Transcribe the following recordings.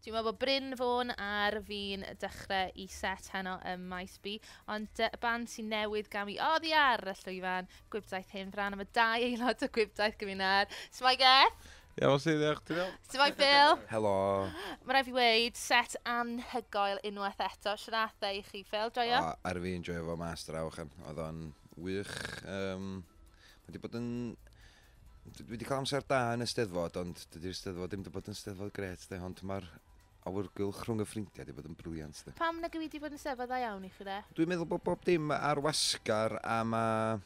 Dwi'n meddwl bod Bryn Fôn ar fin dechrau i set heno ym Maes B, ond y band sy'n newydd gamu oddi ar y llwyfan, Gwibdaith Hen Fran, a mae dau aelod o Gwibdaith gyda. S'mai Geth? Iawn, sydd, diolch, ti'n iawn? S'mai Phil? Helo. Mae rhaid fi weud, set anhygoel unwaith eto. Siwr ath e i chi, Phil, joio? O, ar fi enjoyo fo mas draw, chan. Oedd o'n wych. Mae wedi bod yn... Dwi wedi cael amser da yn y Steddfod, ond dydy'r Steddfod ddim wedi bod yn Steddfod gret, de, ond mae'r awyrgylch rhwng y ffrindiau wedi bod yn brilliant, de. Pam nag yw wedi bod yn Steddfod dda iawn i chi, de? Dwi'n meddwl bod bob dim ar wasgar a mae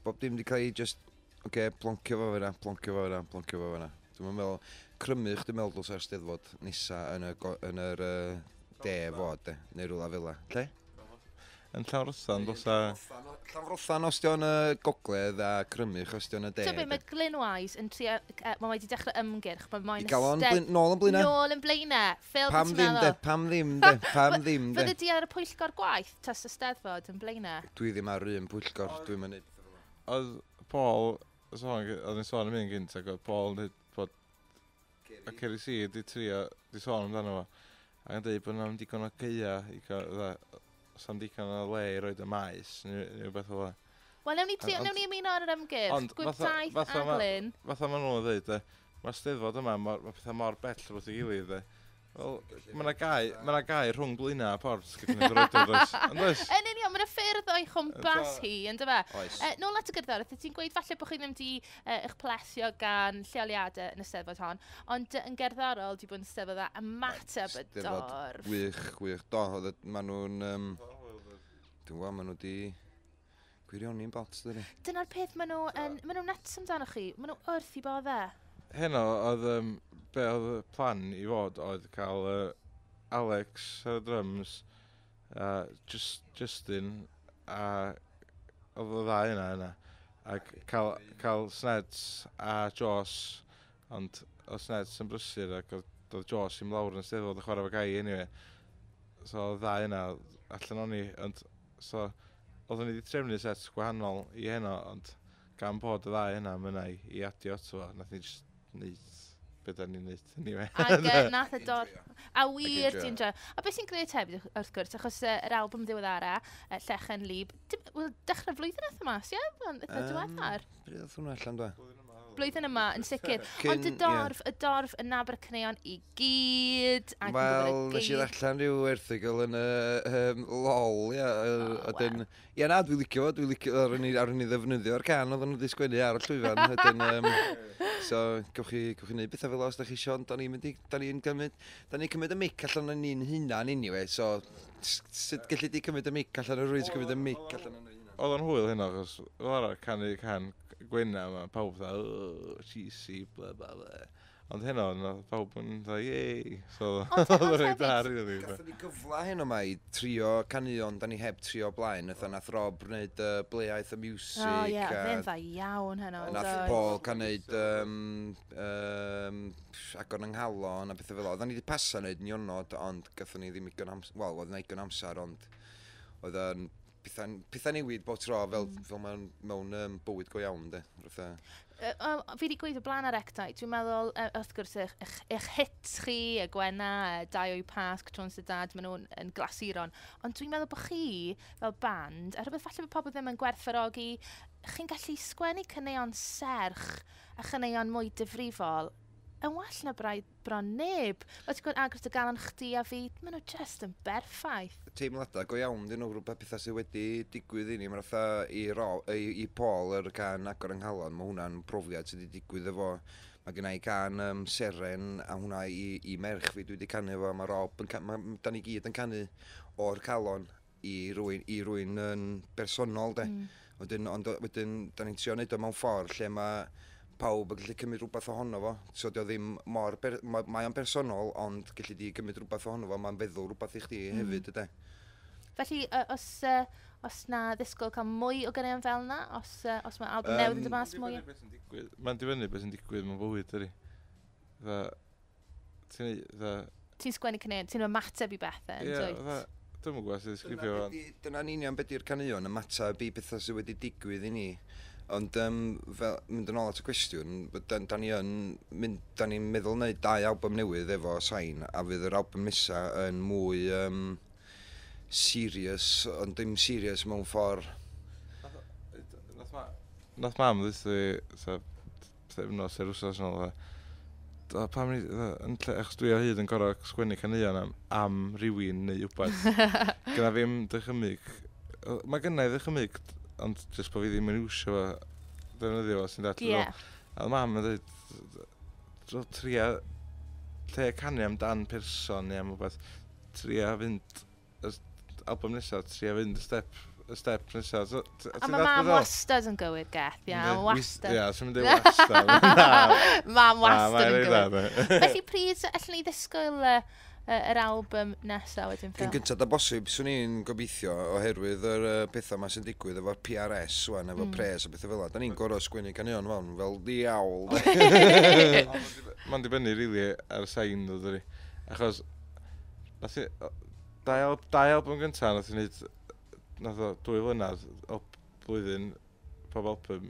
bob dim wedi cael ei just, oce, okay, ploncio fo fyna, ploncio fo fyna, ploncio fo fyna. Dwi'n meddwl, Crymych, dwi'n meddwl dylsa'r Steddfod nesa yn y, yn yr de fod, de, neu rhywle fel 'a. Lle? Yn Llanrothan, dylsa... Llanrothan os di o'n y gogledd a Crymych os di o'n y de. Ti'n mae Glyn Wise yn trio... Mae wedi dechrau ymgyrch. Mae moyn I gael o'n nôl yn Blaenau. Nôl yn Blaenau. Phil, pam ddim de, pam ddim de, pam ddim de. Fydde di ar y pwyllgor gwaith tas y Steddfod yn Blaenau? Dwi ddim ar un pwyllgor, dwi'n mynd. Oedd Paul, oedd ni'n sôn am un gynt, ac oedd Paul yn dweud bod a Kerry C di trio, di sôn amdano fo, ac yn dweud bod yna digon o gaea i gael, os am digon o le i roed y maes, neu rhywbeth fel 'na. Wel, newn ni trio, newn ni ymuno ar yr ymgyrch, Gwibdaith a Glyn. Fatha maen nhw'n dweud, mae'r Steddfod yma, mae pethau mor bell wrth ei gilydd, de. Wel, mae yna gae rhwng Blaenau a Port gyda ni'n dod oes. Ond oes? Yn union, mae yna ffyrdd o'i chwmpas hi, yn dyfe? Oes. Nôl at y gerddoriaeth, ti'n gweud falle bod chi ddim wedi eich plesio gan lleoliadau yn y Steddfod hon, ond yn gerddorol, di bod yn Steddfod dda, ymateb y dorf. Wych, wych. Do, maen nhw'n... Dwi'n gwybod, maen nhw wedi gwirioni'n bot, dydy. Dyna'r peth, maen nhw'n nuts amdano chi. Maen nhw wrth i boddau. Heno, oedd, be oedd y plan i fod oedd cael Alex ar y drums, Justin, a oedd y ddau yna, ac cael Sneds a Jos, ond oedd Sneds yn brysur ac oedd Jos i'm lawr yn Steddfod yn chwarae fo gai anyway. So oedd y ddau yna allan o'n i, ond so oeddwn ni wedi trefnu set gwahanol i heno, ond gan bod y ddau yna yna i adio ato fo, nath ni just neud be da ni'n neud anyway. Ac nath y dor... A wir ti'n joio. A beth sy'n gret hefyd wrth gwrs, achos yr album ddiweddara, Llechen Lib, wel, dechrau flwyddyn nath yma, ie? Eitha diweddar. Pryd oedd hwnna allan, dwa? Blwyddyn yma, yn sicr. Ond y dorf yn nabod y caneuon i gyd. Wel, nes i ddarllen rhyw erthygl yn y LOL, ia. Ia na, dwi'n licio fo, dwi'n licio, ar ni ddefnyddio'r can, oedden nhw wedi sgwennu ar y llwyfan. So, gewch chi wneud bethau fel os da chi isio, ond da ni'n cymryd y mic allan o'n ni'n hunan anyway, so sut gelli di cymryd y mic allan o'r rhywun sy'n cymryd y mic allan o'n hunan? Oedd o'n hwyl hynna, achos fel arfer canu can Gwenna, mae pawb fatha, oh, cheesy, bla bla bla. Ond heno, nath pawb yn fatha, yay! So, oedd o'n reit da, rili. Gathon ni gyfle heno ma i trio caneuon, da ni heb trio blaen. Nath Rob wneud Ble Aeth y Music. O ie, oedd e'n dda iawn heno. Nath Paul cael wneud Agor yng Nghalon a bethau fel o. Oedden ni wedi pasa wneud nionod, ond gathon ni ddim digon amser, wel, oedd yna digon amser, ond oedd yn pethau newid bob tro fel mae'n mewn bywyd go iawn, de. Fi wedi gweud o blaen ar Ectau, dwi'n meddwl, wrth gwrs, eich hits chi, y Gwenna, Dau o'i Pasg, Trôns dy Dad, maen nhw'n yn glasuron. Ond dwi'n meddwl bod chi, fel band, a rhywbeth falle bod pobl ddim yn gwerthfawrogi, chi'n gallu sgwennu caneuon serch a chaneuon mwy difrifol yn well na bron neb. Wel, ti'n gwybod, agos dy galon chdi a fi, maen nhw just yn berffaith. Teimladau go iawn, dyn nhw rhywbeth pethau sydd wedi digwydd i ni. Mae'n fatha i Paul yr can Agor yng Nghalon, mae hwnna'n profiad sydd wedi digwydd efo. Mae gen i can Seren a hwnna i merch fi dwi wedi canu efo. Mae Rob, da ni gyd yn canu o'r calon i rywun yn bersonol, de. Wedyn, da ni'n trio wneud o mewn ffordd lle mae pawb yn gallu cymryd rhywbeth ohono fo. So dio ddim mor... Mae o'n bersonol, ond gallu di gymryd rhywbeth ohono fo, mae'n feddwl rhywbeth i chdi hefyd, yde. Felly, os na ddisgwyl cael mwy o ganeuon fel yna, os mae album newydd yn dod mas mwy... Mae'n dibynnu beth sy'n digwydd mewn bywyd, ydy. Ti'n sgwennu caneuon, ti'n ymateb i bethau, yn dwyt? Ie, dwi'm yn gwybod sut i ddisgrifio fo. Dyna'n union beth yw'r caneuon, ymateb i bethau sydd wedi digwydd i ni. Ond fel, mynd yn ôl at y cwestiwn, da ni yn mynd, da ni'n meddwl wneud dau album newydd efo Sain, a fydd yr album nesa yn mwy serious, ond dim serious mewn ffordd. Nath mam ddweud fi, pythefnos yr wsos yn ôl, fatha, pam ni, fatha, yn lle, achos dwi o hyd yn gorau sgwennu caneuon am rywun neu wbath. Gynna fi'm dychymyg. Mae gynna i ddychymyg, ond jyst bod fi ddim yn iwsio fo, defnyddio fo sy'n dall. A mam yn dweud, tria lle canu amdan person neu am wbath, tria fynd, y album nesaf, tria fynd y step nesaf. So, A mae mam wastad yn gywir, Geth, ia, wastad. Ia, sy'n mynd i wastad. Na. Mam Na, wastad mae'n yn reit gywir. dda, de. Felly pryd allwn ni ddisgwyl yr album nesaf wedyn, Cyn Phil? gyntaf da bosib, swn i'n gobeithio, oherwydd yr pethau yma sy'n digwydd efo'r PRS wan, efo pres a pethau fel 'na. Da ni'n gorfod sgwennu caneuon fewn fel diawl, de. Mae'n dibynnu, rili, ar y Sain, dod ydi. Achos, nath i, dau album gyntaf, nath i wneud, nath o 2 flynedd, o blwyddyn, pob album.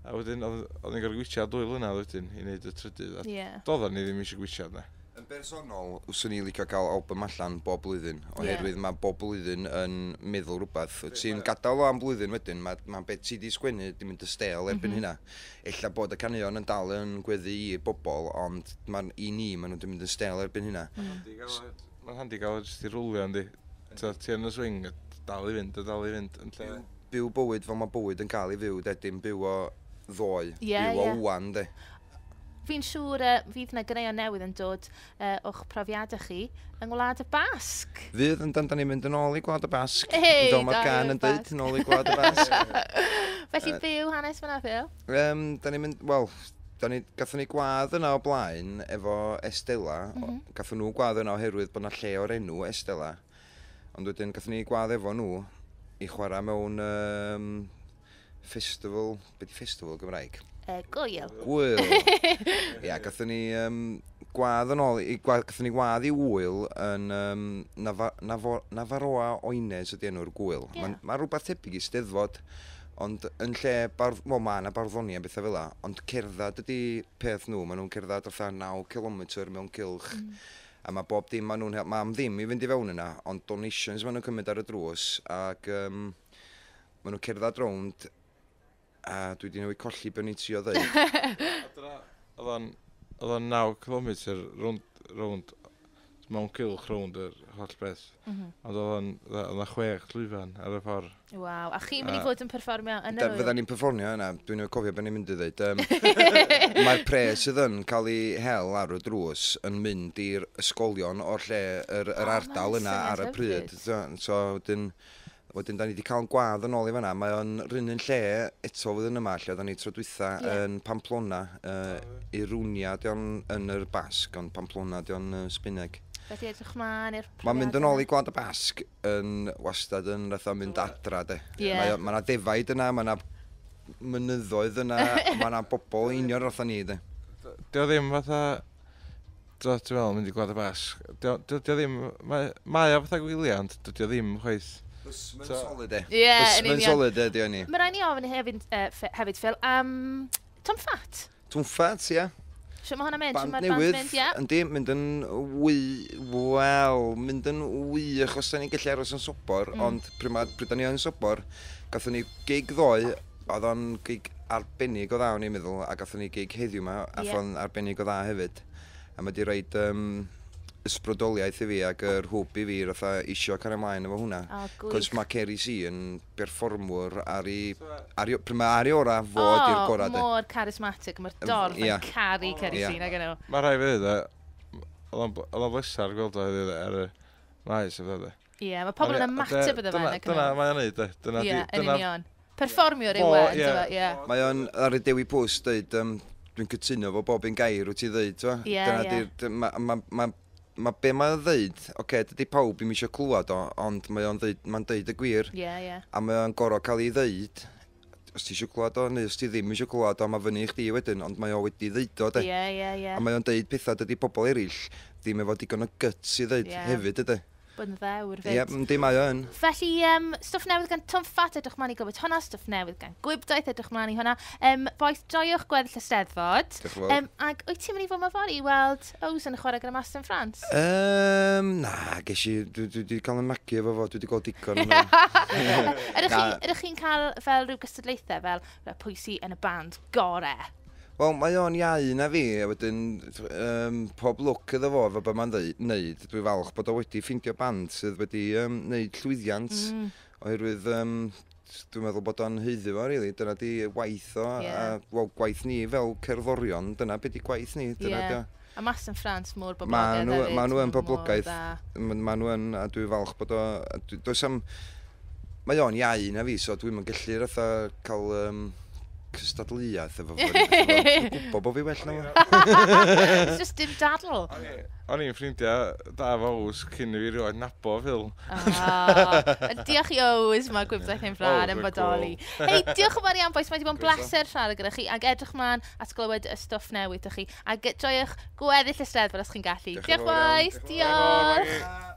A wedyn, oedd ni'n gorfod gweithio 2 flynedd wedyn i wneud y trydydd. A doedden ni ddim eisiau gweithio na. Yn bersonol, swn i'n licio cael album allan bob blwyddyn, oherwydd mae bob blwyddyn yn meddwl rhywbeth. Ti'n gadael o am blwyddyn wedyn, mae beth ti di sgwennu di mynd yn stale erbyn hynna. Ella bod y caneuon yn dal yn gweddu i bobl, ond i ni, maen nhw wedi mynd yn stale erbyn hynna. Mae'n handi gael o jyst i rwlio, yndi. Ti yn y swing, a dal i fynd, a dal i fynd. Yn lle. Byw bywyd fel mae bywyd yn cael ei fyw, de, dim byw o ddoe, byw o wan, de. Fi'n siŵr fydd yna ganeuon newydd yn dod o'ch profiadau chi yng Ngwlad y Basg. Fydd yn dan, da ni'n mynd yn ôl i Gwlad y Basg. Hei, fel mae'r da gan iawn, yn deud, Basg. yn ôl i Gwlad y Basg. Felly byw hanes fyna, Phil? Da ni'n mynd, wel, gathon ni gwadd yna o blaen efo Estela. Gathon nhw gwadd yna oherwydd bod yna lle o'r enw Estela. Ond wedyn gathon ni gwadd efo nhw i chwarae mewn festival, be di festival Gymraeg? Gwyl. Gwyl. Ia, gathon ni gwadd yn ôl, gathon ni gwadd i wyl yn Nafarroa Oinez ydy enw'r gwyl. Mae'n ma rhywbeth tebyg i Steddfod, ond yn lle, wel, mae yna barddoni a bethau fel 'na, ond cerdded ydy peth nhw, maen nhw'n cerdded fatha 9 km mewn cylch. A mae bob dim maen nhw'n help, mae am ddim i fynd i fewn yna, ond donations maen nhw'n cymryd ar y drws, ac maen nhw'n cerdded rownd, a dwi wedi newid colli be o'n i'n trio ddeud. Oedd o'n 9 km rownd, mewn cylch rownd yr holl beth. Ond oedd o'n chwech llwyfan ar y ffordd. Waw, a chi'n mynd i fod yn perfformio yn yr Fydda wyl? ni'n perfformio yna, dwi'n newydd cofio beth ni'n mynd i ddeud. Mae'r pres sydd yn cael ei hel ar y drws yn mynd i'r ysgolion o'r lle, yr O, ardal ma'n yna ar y syniad pryd. hyfryd. So wedyn da ni wedi cael gwadd yn ôl i fanna. Mae o'n rhan un lle eto flwyddyn yma, lle oedden ni tro dwytha yn Pamplona. Irunia di o'n yn yr Basg, ond Pamplona di o'n Sbaeneg. Felly edrych mlaen i'r Mae'n mynd yn ôl i Gwlad y Basg yn wastad yn fatha mynd adra, de. Mae yna defaid yna, mae yna mynyddoedd yna, mae yna bobl union fatha ni, de. Dio ddim fatha... Dio, ti'n meddwl, mynd i Gwlad y Basg. Dio ddim... Mae o fatha gwyliau, ond dydy o ddim chwaith. Busman's holiday. Ie, yn Busman's union. holiday, di o'n i. Mae rhaid ni ofyn hefyd, Phil, am Tom Fat. Twmffat, ie. Sut mae hwnna'n mynd? Sut Band mae'r band newydd, mynd, ie? yndi, mynd yn wy, wel, mynd yn wych os da ni'n gallu aros yn sobor, ond pryd da ni yn sobor, gathon ni gig ddoe, oedd o'n gig arbennig o dda, o'n i'n meddwl, a gathon ni gig heddiw ma, a o'n arbennig o dda hefyd. A mae di roid ysbrydoliaeth i fi ac yr hwb i fi fatha isio cario ymlaen efo hwnna. O, gwych. Cos mae Kerry C yn berfformwr ar ei, pryd mae ar ei ora, fo ydi'r gorau, de. Mor charismatic. Mae'r dorf yn caru Kerry C, nag nhw. Mae rhaid fi ddweud, oedd o'n bleser gweld o heddiw ar y maes o ddweud. Ie, mae pobl yn ymateb iddo fe, nag Dyna nhw. mae o'n neud, de. Dyna Ie, yn union. Perfformiwr yw Fo, e, ie. yndyfe, ie. Mae o'n ar y Dewi Pws dweud, dwi'n cytuno fo bob un gair wyt ti ddeud, t'mo? Ie, Dyna ie. di'r, ma be mae'n ddeud, oce, dydy pawb ddim eisiau clywed o, ond mae o'n ddeud, mae'n deud y gwir, Ie, ie. a mae o'n gorfod cael ei ddeud, os ti eisiau clywed o, neu os ti ddim eisiau clywed o, mae fyny i chdi wedyn, ond mae o wedi ddeud o, de. Ie, ie, ie. A mae o'n deud pethau dydy pobl eraill ddim efo digon o guts i ddeud hefyd, ydy. Bod yn ddewr fyd. Ie, yndi, mae o yn. Felly, stwff newydd gan Twmffat, edrych mlaen i glywed hwnna, stwff newydd gan Gwibdaith, edrych mlaen i hwnna. Bois, joiwch gweddill y Steddfod. Diolch yn fawr. Ac wyt ti'n mynd i fod yma fory i weld Ows yn chwarae gyda Master in France? Na, ges i, dwi wedi cael yn magu efo fo, dwi wedi gweld digon yna. Ydych chi'n cael fel rhyw gystadlaethau, fel pwy sy yn y band gore? Wel, mae o'n iau na fi, a wedyn pob lwc iddo fo efo be mae'n neud. Dwi falch bod o wedi ffeindio band sydd wedi neud llwyddiant, oherwydd dwi'n meddwl bod o'n haeddu fo, really. Dyna di waith o, a well, gwaith ni fel cerddorion, dyna be di gwaith ni. Dyna yeah. A Master in France mor boblogaidd hefyd. Ma nhw yn boblogaidd, ma nhw yn, a dwi'n falch bod o, does am, mae o'n iau na fi, so dwi'm yn gallu fatha cael cystadleuaeth efo fo. Dwi'n gwybod bod fi well na fo. It's just dim dadl. O'n i'n ffrindiau da efo Ows cyn i fi rioed nabo Phil. Diolch i Ows, mae Gwibdaith Hen Frân yn bodoli. Hei, diolch yn fawr iawn, bois. Mae wedi bod yn bleser siarad gyda chi ac edrych mlaen at glywed y stwff newydd ydych chi. A joiwch gweddill y Steddfod os chi'n gallu. Diolch, bois. Diolch.